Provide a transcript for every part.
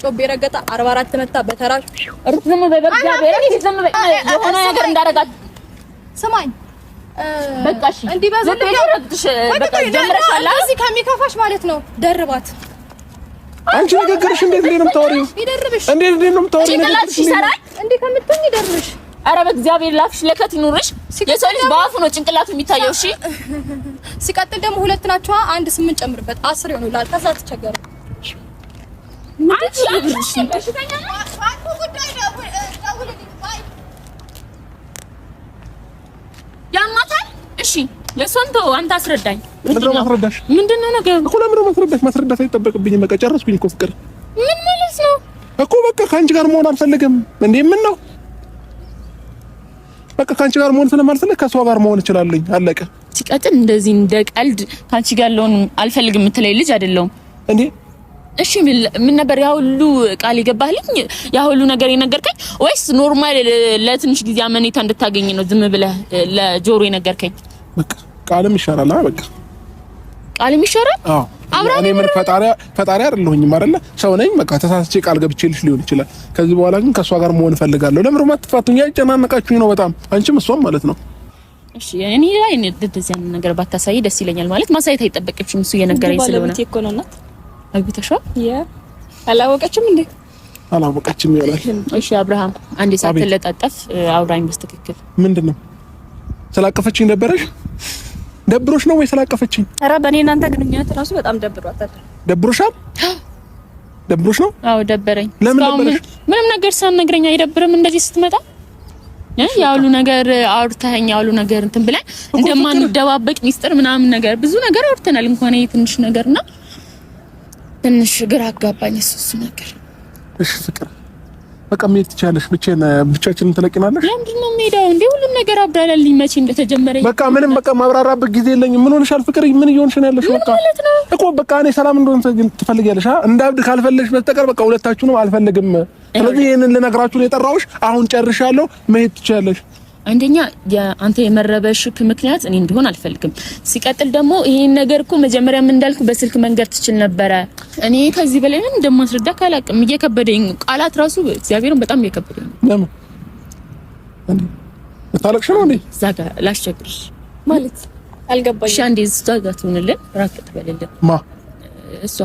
ጮቤ ረገጣ 44 መታ በተራ። ዝም በይ፣ በእግዚአብሔር ዝም በይ። የሆነ ነገር እንዳደረጋት ስማኝ፣ በቃ እሺ፣ እንዲህ በዝልህ ረግጥሽ በቃ ጀምረሻል። እንደዚህ ከሚከፋሽ ማለት ነው ደርባት። አንቺ ንግግርሽ እንዴት እንዴት ነው የምታወሪው? ይደርብሽ። እንዴት እንዴት ነው የምታወሪው? ጭንቅላትሽ ይሰራል እንዲህ ከምትሆኝ ይደርብሽ። ኧረ በእግዚአብሔር ላፍሽ ለከት ይኑርሽ። የሰው ልጅ በአፉ ነው ጭንቅላቱ የሚታየው። እሺ፣ ሲቀጥል ደግሞ ሁለት ናቸዋ። አንድ 8 ጨምርበት 10 ይሆኑልሃል። ከዛ ትቸገረ። አንቺ በሽተኛ ነሽ። ያማታል። እሺ፣ የእሷን ተወው፣ አንተ አስረዳኝ። ምንድን ነው ማስረዳሽ? ምንድን ነው ነገሩ? እኮ ለምንድን ነው ማስረዳሽ? ማስረዳት አይጠበቅብኝም። በቃ ጨረስኩኝ እኮ ፍቅር። ምን ማለት ነው እኮ? በቃ ከአንቺ ጋር መሆን አልፈልግም። እንዴ ምን ነው? በቃ ከአንቺ ጋር መሆን ስለማልፈልግ ከእሷ ጋር መሆን እችላለሁኝ። አለቀ። ሲቀጥል እንደዚህ እንደ ቀልድ ከአንቺ ጋር ያለውን አልፈልግም የምትለኝ ልጅ አይደለሁም። እንዴ እሺ፣ ምን ነበር ያ ሁሉ ቃል የገባህልኝ? ያ ሁሉ ነገር የነገርከኝ? ወይስ normal ለትንሽ ጊዜ አመኔታ እንድታገኝ ነው ዝም ብለህ ለጆሮ የነገርከኝ? በቃ ቃልም ይሻላል። በቃ ቃልም ይሻላል። አዎ፣ እኔ ምን ፈጣሪ ፈጣሪ አይደለሁኝም አይደለ? ሰው ነኝ። በቃ ተሳስቼ ቃል ገብቼልሽ ሊሆን ይችላል። ከዚህ በኋላ ግን ከእሷ ጋር መሆን እፈልጋለሁ። ለምን አትፋቱኝ? ያጨናነቃችሁኝ ነው በጣም፣ አንቺም እሷም ማለት ነው። እሺ፣ እኔ ላይ እንደዚህ አይነት ነገር ባታሳይ ደስ ይለኛል። ማለት ማሳየት አይጠበቅብሽም እሱ እየነገረኝ ስለሆነ። ባለቤቴ እኮ ነው እናት። አግብተሽዋል? አላወቀችም እንዴ? አላወቀችም ይሆናል። እሺ አብርሃም፣ አንዴ ሳትለጣጠፍ አውራኝ በስትክክል። ምንድን ነው? ስላቀፈችኝ ደበረሽ? ደብሮሽ ነው ወይ ስላቀፈችኝ? ኧረ በእኔ እናንተ ግንኙነት እራሱ በጣም ደብሯታል። ደብሮሻል? ደብሮሽ ነው? አዎ ደበረኝ። ለምን ደበረሽ? ምንም ነገር ሳትነግረኝ አይደብርም? እንደዚህ ስትመጣ ያ ሁሉ ነገር አውርተኸኝ፣ ያ ሁሉ ነገር እንትን ብለን እንደማንደባበቅ ሚስጥር ምናምን ነገር ብዙ ነገር አውርተናል። እንኳን ይሄ ትንሽ ነገርና ትንሽ ግራ አጋባኝ እሱ ነገር። እሺ ፍቅር፣ በቃ መሄድ ትችያለሽ። ብቻዬን ብቻችንን ትለቂናለሽ። ለምንድን ነው የምሄደው እንዴ? ሁሉም ነገር አብራራልኝ መቼ እንደተጀመረ። በቃ ምንም በቃ ማብራራበት ጊዜ የለኝም። ምን ሆነሻል ፍቅር? ምን እየሆንሽ ነው ያለሽው? በቃ እኮ በቃ እኔ ሰላም እንደሆነ ትፈልጊያለሽ? እንዳብድ ካልፈለግሽ በስተቀር በቃ ሁለታችሁንም አልፈልግም። ስለዚህ ይሄንን ልነግራችሁ ነው የጠራሁሽ። አሁን ጨርሻለሁ። መሄድ ትችያለሽ። አንደኛ አንተ የመረበሽክ ምክንያት እኔ እንዲሆን አልፈልግም። ሲቀጥል ደግሞ ይሄን ነገር እኮ መጀመሪያም እንዳልኩ በስልክ መንገር ትችል ነበረ። እኔ ከዚህ በላይ ምን እንደማስረዳ ካላቅም እየከበደኝ ቃላት ራሱ እግዚአብሔርን በጣም እየከበደኝ ነው። ለምን እንዴ ታለቅሽ ነው እንዴ? እዛ ጋር ላስቸግርሽ ማለት አልገባኝም። እሺ አንዴ እዛ ጋር ትሁንልን፣ ራቅ ትበልልን። ማ እሷ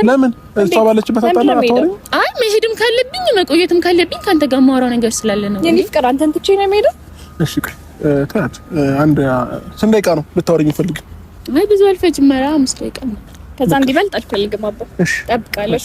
ለምን እሷ ባለችበት አታወሪኝ? አይ መሄድም ካለብኝ መቆየትም ካለብኝ ካንተ ጋር የማወራው ነገር ስላለ ነው። የኔ ፍቅር አንተን ትቼ ነው የምሄደው። እሺ ቆይ ተያት። አንድ ስንት ደቂቃ ነው ልታወሪኝ የምፈልግ? አይ ብዙ አልፈጅም፣ ኧረ 5 ደቂቃ ነው። ከዛ እንዲበልጥ አልፈልግም። አባ እሺ እጠብቃለሁ።